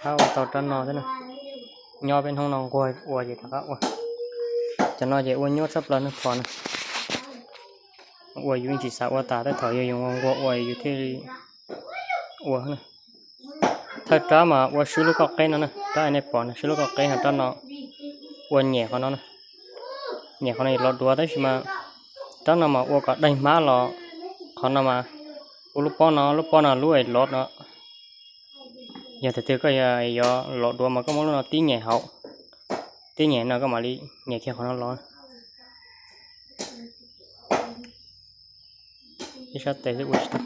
Rov qab ua tau rab no thiab na. Nyob peb hnub no nquag ua ces rov qab ua. Cov no ces ua nyuaj tshaj plaws na, phom na. Ua yus yeej tsis xav ua tas, tej thaum yog yus nquag ua yus thiaj li ua na. Thawj rab mas ua swb lub kauj qeb no na, rab nej pom no swb lub kauj qeb, ho rab no ua nyem qhov no na. Nyem qhov no lov duav, tab sis mas rab no mas ua kom daig hmab los qhov no mas ua lub pob no, lub pob no lub es lov no. Yog tias twg koj yuav lov duav mas koj muab lub no tib nyem hauv, tib nyem no koj mam li nyem kiag qhov no los. Ib sab tes xwb ua tsis tau.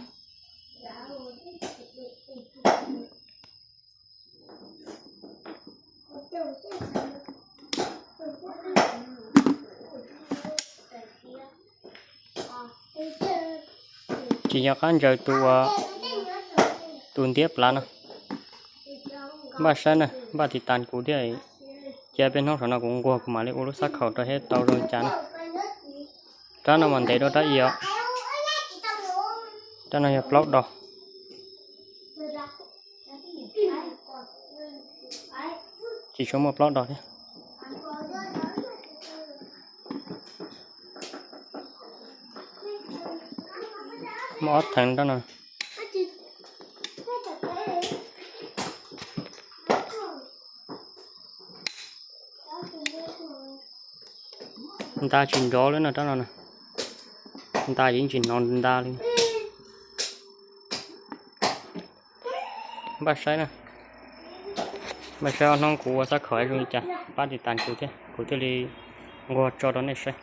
Tsis nco qab ntsaws tus, tus ntiab plav no. Npaj saib na, npaj tiv tas kuv thiab. Cia peb hnub saum no kuv nquag kuv mam li ua lub xab khaum rau seb tau zoo li cas na. Rab no mas ntev dua rab i os. Rab no yog plaub dos. Tsis tshua muaj plaub dos thiab. Muaj ob theem rab no. Nta tsis nrov li no rab no na. Nta ces yeej tsis hnov nta li. Npaj saib na. Npaj saib ob hnub kuv ua xab khaum zoo li cas, pab tiv tas kuv thiab, kuv thiaj li nquag tso rau nej saib.